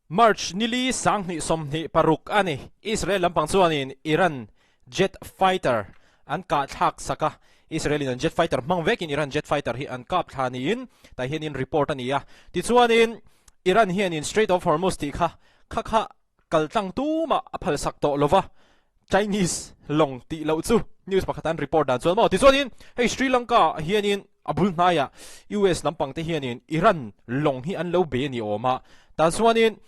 March nili 2026 a ni. Israel lampang chuanin Iran jet fighter an kah thlak sak a, Israel in an jet fighter hmang vekin Iran jet fighter hi an kap thla niin tah hianin report a ni a. Tichuanin Iran hianin Strait of Hormuz tih kha kha kha kal tlang tumah a phal sak tawh lova, Chinese lawng tih loh chu news pakhat an report dan chuan maw. Tichuanin hei Sri Lanka ah hianin a bul hnaiah US lampang te hianin Iran lawng hi an lo be a ni awm a, tah chuanin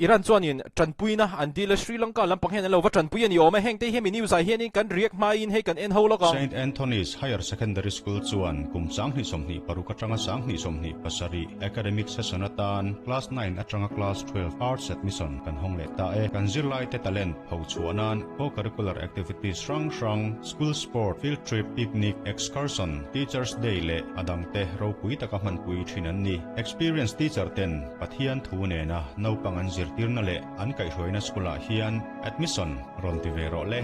Iran chuanin tanpuina an dil a, Sri Lanka lampang hian an lo va tanpui a ni awm e. Heng te hi hemi news ah hianin kan react hmain hei kan en ho lawk ang. Saint Anthony's Higher Secondary School chuan kum 2026 atanga 2027 academic session atan Class 9 atanga Class 12 Arts admission kan hawng leh ta e. Kan zirlaite talent ho chhuah nan co-curricular activities hrang hrang, school sport, field trip, picnic, excursion, Teachers Day leh a dangte ropui taka hmanpui thin an ni. Experienced teacher ten Pathian thu nena naupang an zirtirna leh an kaihhruaina school ah hian admission rawn ti ve rawh le.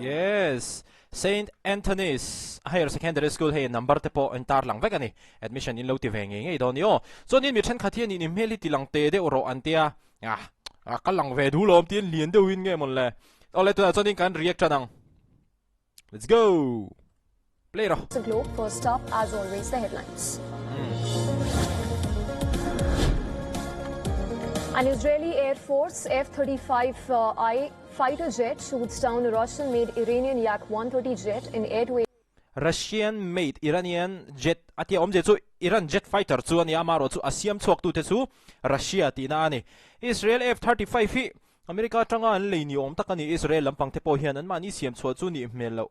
Yes, Saint Anthony's Higher Secondary School hei number te pawh an tar lang vek a ni. Admission in lo ti ve ngei ngei dawn ni aw. Chuanin mi thenkhat hian in hmel hi ti lang te deuh rawh an tia. Ah, ka lang ve duh lawm tiin lian deuhin nge mawn le. Awle tunah chuanin kan react tan ang. Let's go! Play rawh. The Globe first up as always the headlines. An Israeli Air Force F-35I fighter jet shoots down a Russian-made Iranian Yak-130 jet in air-to-air Russian made Iranian jet a tia awmzia chu Iran jet fighter chu a ni a, amaherawhchu a siam chhuaktute chu Russia tihna a ni. Israel F-35 hi America atanga an lei ni awm tak a ni. Israel lampang te pawh hian anmahni siam chhuah chu nih hmel loh.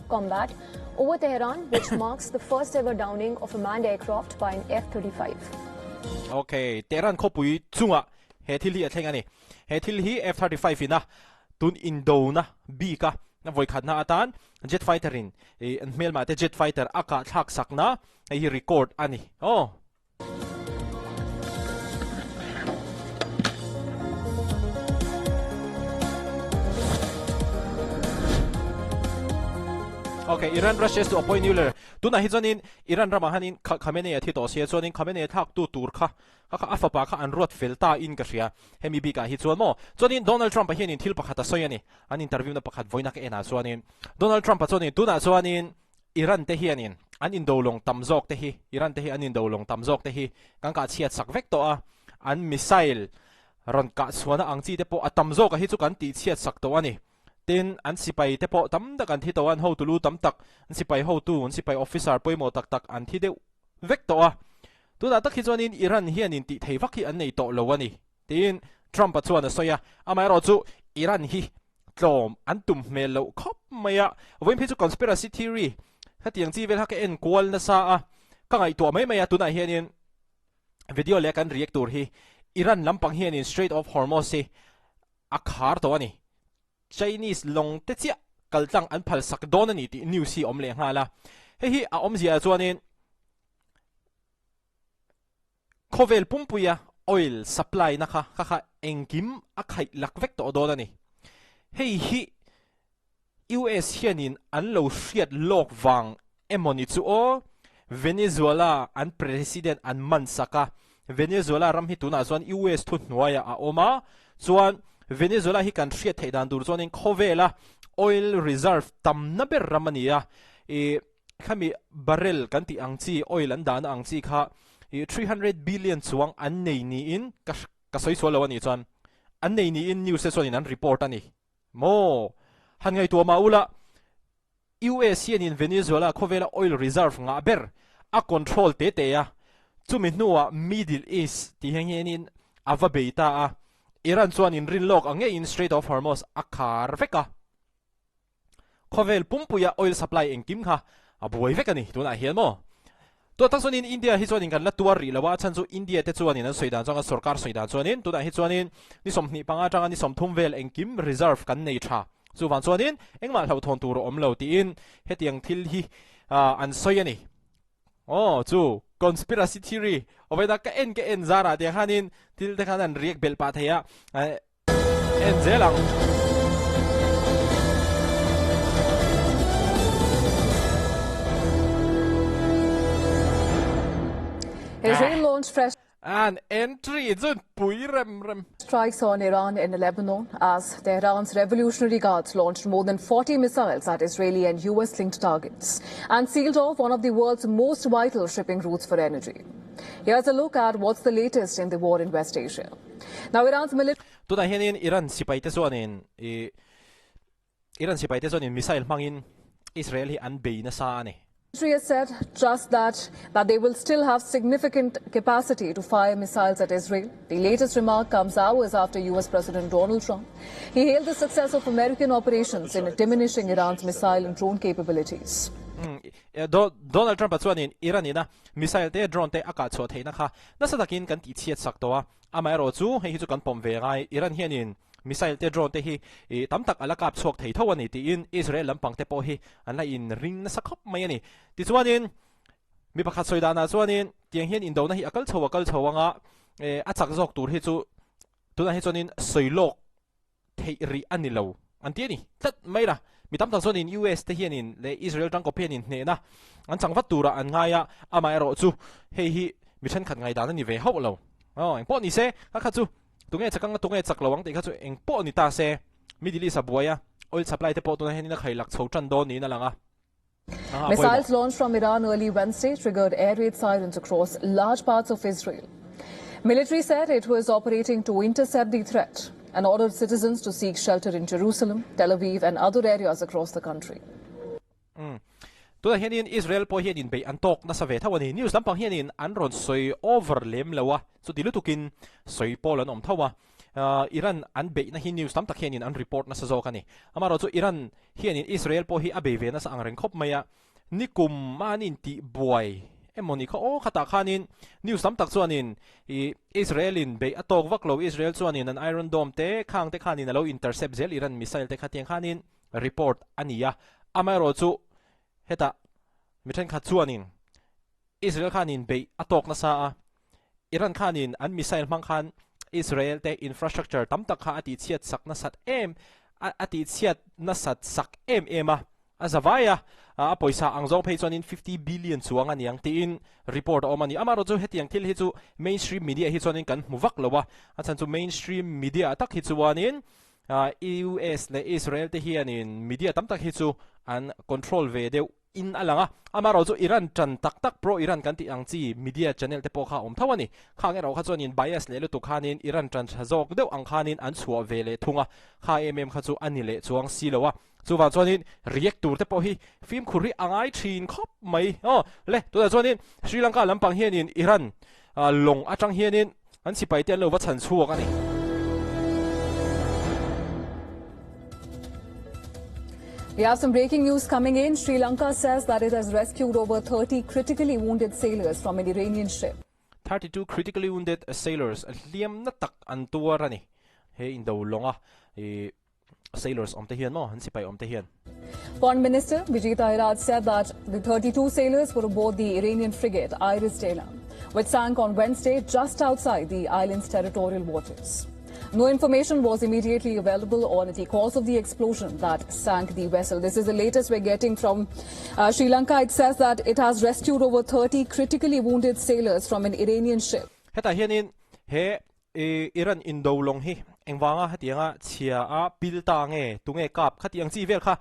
Combat over Tehran which marks the first ever downing of a manned aircraft by an F-35. Ok, Tehran khawpui chungah he thil hi a thleng a ni. He thil hi F-35 in a tun indona bik a vawikhatna atan jet fighter in an hmelmah te jet fighter a kah thlak sakna hei hi record a ni. Aw. Ok, Iran rushes to appoint new leader. Tunah hi chuanin Iran ramah hianin Khamenei a thi tawh sia chuanin Khamenei thlaktu tur kha kha kha a fapa kha an ruat fel ta in ka hria. Hemi bikah hi chuan maw chuanin Donald Trump a hianin thil pakhat a sawi a ni. An interview na pakhat vawiina ka enah chuanin Donald Trump a chuanin tunah chuanin Iran te hianin an indo lawng tam zawk te hi, Iran te hi an indo lawng tam zawk te hi kan kah chhiat sak vek tawh a, an missile rawn kah chhuahna ang chi te pawh a tam zawk a hi chu kan tih chhiat sak tawh a ni. Tin, an sipai te pawh tam tak an thi tawh a, an hotu lu tam tak, an sipai hotu, an sipai officer pawimawh tak tak an thi deuh vek tawh a. Tunah tak hi chuanin Iran hianin tih thei vak hi an nei tawh lo a ni, tiin Trump-a chuan a sawi a. Amaherawhchu Iran hi tlawm an tum hmel loh khawp mai a, vawiin phei chu conspiracy theory hetiang chi vel kha ka en kual nasa a, ka ngaihtuah mai mai a, tunah hianin video leh kan react tur hi Iran lampang hianin Strait of Hormuz hi a khar tawh a ni, Chinese lawng te chiah kaltlang an phal sak dawn a ni tih news hi a awm leh nghal a, hei hi a awmzia ah chuanin Khawvel pumpuia oil supply na kha kha kha engkim a khaih lak vek tawh dawn a ni. Hei hi US hianin an lo hriat lawk vang emaw ni chu aw? Venezuela an president an man sak a, Venezuela ram hi tunah chuan US thu hnuaiah a awm a, chuan Venezuela hi kan hriat theih dan tur chuanin khawvela oil reserve tamna ber ram a ni a, ih Khami barrel kan tih ang chi, oil an dahna ang chi kha i 300 billion chuang an nei niin ka ka sawi sual lo a nih chuan an nei niin news te chuanin an report a ni maw? Han ngaihtuah mah ula US hianin Venezuela khawvela oil reserve ngah ber a control te te a, chumi hnuah Middle East tih hian hianin a va bei ta a, Iran chuanin rinlawk ang ngeiin Strait of Hormuz a khar vek a. Khawvel pumpuia oil supply engkim kha a buai vek a ni tunah hian maw? Tuna tak chuanin India hi chuanin kan la tuar rih lo a, a chhan chu India te chuanin an sawi dan chuan kan sorkar sawi dan chuanin tunah hi chuanin ni 25 atanga ni 30 vel engkim reserve kan nei tha. Chuvang chuanin engmah hlauhthawn tur a awm lo tiin hetiang thil hi an sawi a ni. Aw chu conspiracy theory awina ka en ka en zarah tiang khanin thil te khan an riak belh pah thei a. En zel ang. Israel launched fresh. An entry chu pui rem rem. Strikes on Iran and Lebanon as Tehran's Revolutionary Guards launched more than 40 missiles at Israeli and US-linked targets and sealed off one of the world's most vital shipping routes for energy. Here's a look at what's the latest in the war in West Asia. Now, Iran's military Tunah hianin Iran sipaite chuanin ih Iran sipaite chuanin missile hmangin Israel hi an bei nasa a ni. has said just that that they will still have significant capacity to fire missiles at Israel. The latest remark comes hours after US President Donald Trump. He hailed the success of American operations in diminishing Iran's missile and drone capabilities. Donald Trump-a chuanin Iran ina missile te drone te a kah chhuah theihna kha nasa takin kan tihchhiat sak tawh a, amaherawhchu hei hi chu kan pawm ve ngai Iran hianin Missile te drone te hi tam tak a la kap chhuak thei tho a ni tiin Israel lampang te pawh hi an la in ring nasa khawp mai a ni. Tichuanin mi pakhat sawi danah chuanin tiang hian indona hi a kal chho a kal chho anga a chak zawk tur hi chu tunah hi chuanin sawi lawk theih rih a ni lo an ti a ni tlat mai la. Mi tam tak chuanin US te hianin leh Israel tangkawp hianin hnehna an chang vat turah an ngai a, amaherawh chu hei hi mi thenkhat ngaihdan a ni ve hauh lo. Aw engpawh ni se kha kha chu Tunge chak anga tunge chak lo ang tih kha chu eng pawh ni ta se, Middle East a buai a, oil supply te pawh tunah hian in a khai lak chho tan dawn niin a lang a. Aha, a pawimawh. Missiles launched from Iran early Wednesday triggered air raid sirens across large parts of Israel. Military said it was operating to intercept the threat and ordered citizens to seek shelter in Jerusalem, Tel Aviv and other areas across the country. Umm. Tunah hianin Israel pawh hian inbeih an tawk nasa ve tho a ni. News lampang hianin an rawn sawi over lem lo a, chuti lutukin sawi pawl an awm tho a. Iran an beihna hi news tam tak hianin an report nasa zawk a ni. Amaherawhchu Iran hianin Israel pawh hi a bei ve nasa ang reng khawp mai a. Nikum a an intih buai emaw ni kha aw khatah khanin news tam tak chuanin ih Israel in beih a tawk vak lo, Israel chuanin an Iron Dome te khang te khanin a lo intercept zel Iran missile te khatiang khanin report a ni a, amaherawhchu hetah mi thenkhat chuanin Israel khanin beih a tawk nasa a, Iran khanin an missile hmang khan Israel te infrastructure tam tak kha a tihchhiat sak nasat em a tihchhiat nasat sak em em a, a za vai a, a pawisa ang zawng phei chuanin 50 billion chuang a niang tiin report a awm a ni. Amaherawhchu hetiang thil hi chu mainstream media hi chuanin kan hmu vak lo a, a chhan chu mainstream media tak hi chuanin US leh Israel te hianin media tam tak hi chu an control ve deuh in a lang a, amaherawh chu Iran tan tak tak pro Iran kan tih ang chi media channel te pawh kha a awm tho a ni. Khang erawh kha chuanin bias leh lutuk khanin Iran tan tha zawk deuh ang khanin an chhuah ve leh thung a, kha em em kha chu a ni leh chuang si lo a. Chuvang chuanin react tur te pawh hi fimkhur hi a ngai thin khawp mai. Aw le, tunah chuanin Sri Lanka lampang hianin Iran lawng atang hianin An sipai te an lo va chhan chhuak a ni. We have some breaking news coming in. Sri Lanka says that it has rescued over 30 critically wounded sailors from an Iranian ship. 32 critically wounded sailors hliam na tak an tuar a ni. He indo lawnga sailors awm te hian maw, an sipai awm te hian. Foreign Minister Vijitha Herath said that the 32 sailors were aboard the Iranian frigate Iris Dena, which sank on Wednesday just outside the island's territorial waters. No information was immediately available on the cause of the explosion that sank the vessel. This is the latest we're getting from uh, Sri Lanka. It says that it has rescued over 30 critically wounded sailors from an Iranian ship. Heta hianin he I Iran indo lawng hi engvanga hetianga chhia a pil ta nge tunge kap khati ang chi vel kha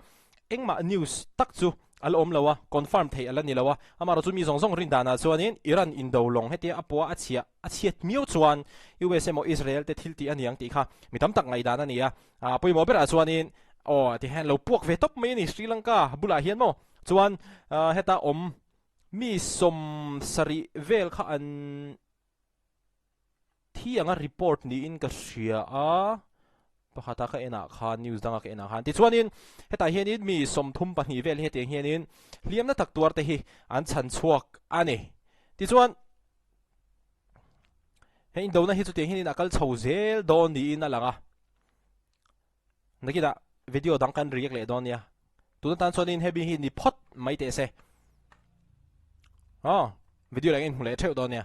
engmah news tak chu a la awm lo a, confirm theih a la ni lo a, amaherawh chu mi zawng zawng rin danah chuanin Iran indo lawng hetia a pua a chhia a chhiat miau chuan US emaw Israel te thil tih a ni ang tih kha mi tam tak ngaihdan a ni a, a pawimawh berah chuanin aw ti hian lo puak ve tawp mai a ni Sri Lanka bulah hian maw chuan heta awm mi 70 vel kha an Thi anga report niin ka hria a, pakhata ka enah khan news danga ka enah khan. Tichuanin hetah hianin mi 32 vel hi hetiang hianin hliamna tak tuar te hi an chhan chhuak a ni. Tichuan he indona hi chutiang hianin a kal chho zel dawn niin a lang a. Nakinah video dang kan react leh dawn nia. Tuna tan chuanin hemi hi ni phawt mai teh se. Aw, video leh in hmu leh theuh dawn nia.